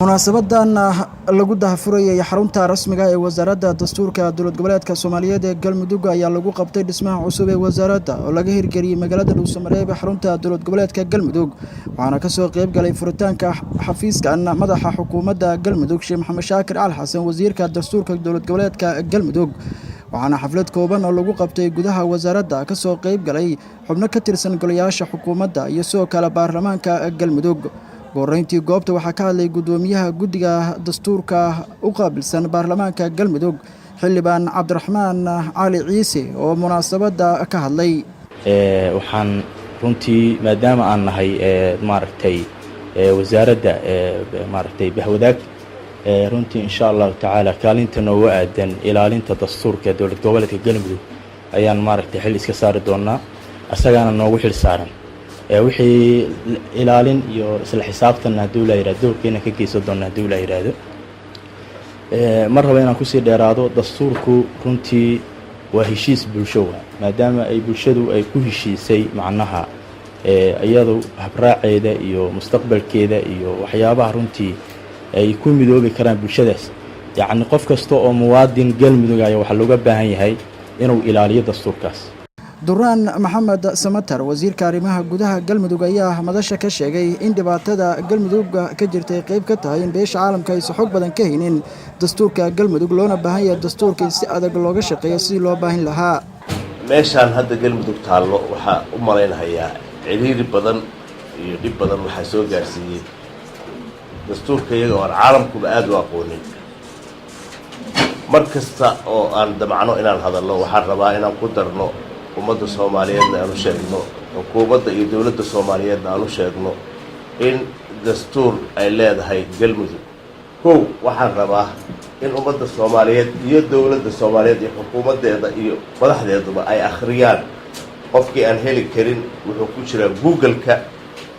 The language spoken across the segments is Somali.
Munaasabadan lagu daahfurayay xarunta rasmiga ee Wasaaradda Dastuurka Dowlad Goboleedka Soomaaliyeed ee Galmudug ayaa lagu qabtay dhismaha cusub ee wasaaradda oo laga hirgeliyey magaalada Dhuusamareeb ee xarunta dowlad goboleedka Galmudug. Waxaana kasoo qeyb galay furitaanka xafiiskan madaxa xukuumadda Galmudug, Sheekh Maxamed Shaakir Cali Xasan, wasiirka dastuurka dowlad goboleedka Galmudug. Waxaana xaflad kooban oo lagu qabtay gudaha wasaaradda kasoo qeyb galay xubno ka tirsan golayaasha xukuumadda iyo sidoo kale baarlamaanka Galmudug. Goreyntii goobta waxaa ka hadlay guddoomiyaha guddiga dastuurka u qaabilsan baarlamaanka Galmudug, Xildhibaan Cabdiraxmaan Cali Ciise, oo munaasabadda ka hadlay. Waxaan runtii, maadaama aan nahay, maaragtay, wasaaradda, maaragtay, bahwadaag, runtii insha Allahu tacaala kaalinta nooga aadan ilaalinta dastuurka dowlad goboleedka Galmudug ayaan, maaragtay, xil iska saari doonaa. Asagaana noogu xil saaran wixii ilaalin iyo isla xisaabtanna hadduu la yihahdo doorkeena ka geysan doona hadduu la yidhaahdo. Ma rabo inaan kusii dheeraado. Dastuurku runtii waa heshiis bulsho, wa maadaama ay bulshadu ay ku heshiisay, macnaha iyadu habraaceeda iyo mustaqbalkeeda iyo waxyaabaha runtii ay ku midoobi karaan bulshadaas. Yacni, qof kasta oo muwaadin Galmudug aya waxaa looga baahan yahay inuu ilaaliyo dastuurkaas. Duraan Maxamed Samatar, wasiirka arrimaha gudaha Galmudug, ayaa madasha ka sheegay in dhibaatada Galmudug ka jirtay qayb ka tahay in beesha caalamka aysan xog badan ka haynin dastuurka Galmudug, loona baahan yahay dastuurka in si adag looga shaqeeyo sidii loo baahin lahaa. Meeshaan hadda Galmudug taallo waxaa u malaynahayaa ciriiri badan iyo dhib badan waxaa soo gaarsiiyey dastuurka iyaga oo aan caalamkuba aada u aqoonin. Mar kasta oo aan damacno inaan hadalno, waxaan rabaa inaan ku darno, ummadda Soomaaliyeedna aan u sheegno, xukuumadda iyo dowladda Soomaaliyeedna aan u sheegno in dastuur ay leedahay Galmudug. Kow, waxaan rabaa in ummadda Soomaaliyeed iyo dowladda Soomaaliyeed iyo xukuumaddeeda iyo madaxdeeduba ay akhriyaan. Qofkii aan heli karin, wuxuu ku jiraa Google-ka,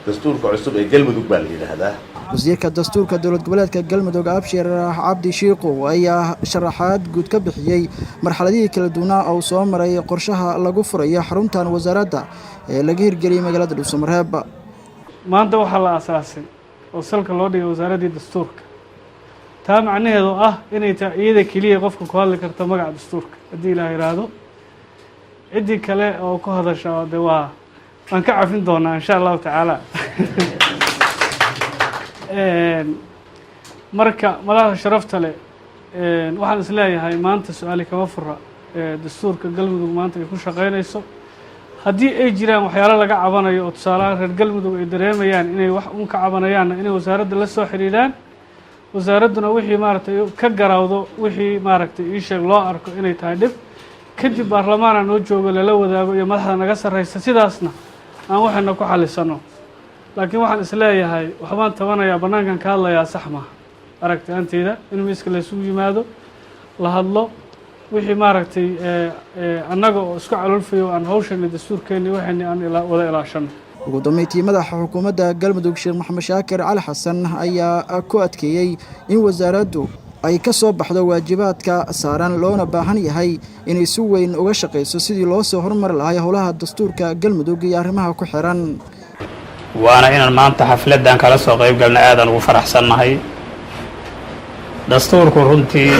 dastuurka cusub ee Galmudug baa la yidhaahdaa. Wasiirka dastuurka dowlad goboleedka Galmudug, Abshir Cabdi Shiiqow, ayaa sharaxaad guud ka bixiyey marxaladihii kala duwanaa oo soo maray qorshaha lagu furayo xaruntan wasaaradda ee laga hirgeliyey magaalada Dhuusamareeb. Maanta waxaa la aasaasay oo salka loo dhigay wasaaraddii dastuurka. Taa macnaheedu ah inay tahay iyada keliya qofka ku hadli karta magaca dastuurka. Haddii Ilaah yidhaahdo, ciddii kale oo ku hadasha de waan ka cafin doonaa, insha Allahu tacaala. Marka madaxda sharafta leh, waxaan is leeyahay maanta su-aali kama fura dastuurka Galmudug maanta ay ku shaqeynayso. Haddii ay jiraan waxyaalo laga cabanayo oo tusaalahaan reer Galmudug ay dareemayaan inay wax un ka cabanayaanna, inay wasaaradda la soo xiriiraan, wasaaradduna wixii, maaragtay, ka garawdo, wixii, maaragtay, ii sheeg loo arko inay tahay dhib, kadib baarlamaana noo joogo lala wadaago iyo madaxda naga sarreysa, sidaasna aan waxayna ku xalisano. Laakiin waxaan is leeyahay waxbaan tabanayaa, bannaankan ka hadlayaa, sax maaha. Aragti anteyda in miiska laysugu yimaado, la hadlo wixii, maaragtay, annaga oo isku caloolfayo aan hawshani dastuurkeenni waxayni aan wada ilaashano. Ugu dambeyntii, madaxa xukuumadda Galmudug, Sheekh Maxamed Shaakir Cali Xasan, ayaa ku adkeeyey in wasaaraddu ay ka soo baxdo waajibaadka saaran, loona baahan yahay inay si weyn uga shaqayso sidii loo soo horumari lahay howlaha dastuurka Galmudug iyo arrimaha ku xiran. Waana inaan maanta xafladdan kala soo qayb galna aadaan ugu faraxsannahay. Dastuurku runtii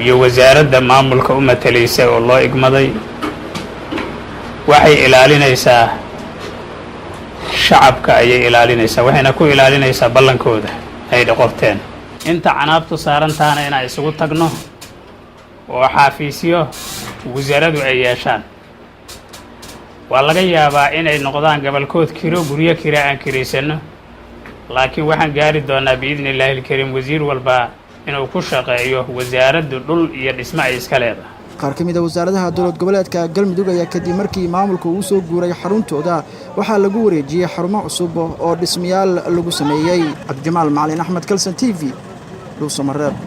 iyo wasaaradda maamulka u matalaysa oo loo igmaday waxay ilaalinaysaa shacabka ayay ilaalinaysaa, waxayna ku ilaalinaysaa ballankooda ay dhoqorteen. Inta canaabtu saarantaana inaan isugu tagno oo xaafiisyo wasaaradu ay yeeshaan. Waa laga yaabaa inay noqdaan gobolkood kiro, guryo kira aan kiraysanno, laakiin waxaan gaari doonaa, biidni Illaahi alkariim, wasiir walba inuu ku shaqeeyo wasaaraddu dhul iyo dhismo ay iska leedahay. Qaar ka mid a wasaaradaha dowlad goboleedka Galmudug ayaa kadib markii maamulka uu soo guuray xaruntooda waxaa lagu wareejiyey xarumo cusub oo dhismayaal lagu sameeyey. Cabdijamaal Macalin Axmed, Kalson TV, Dhuusamareeb.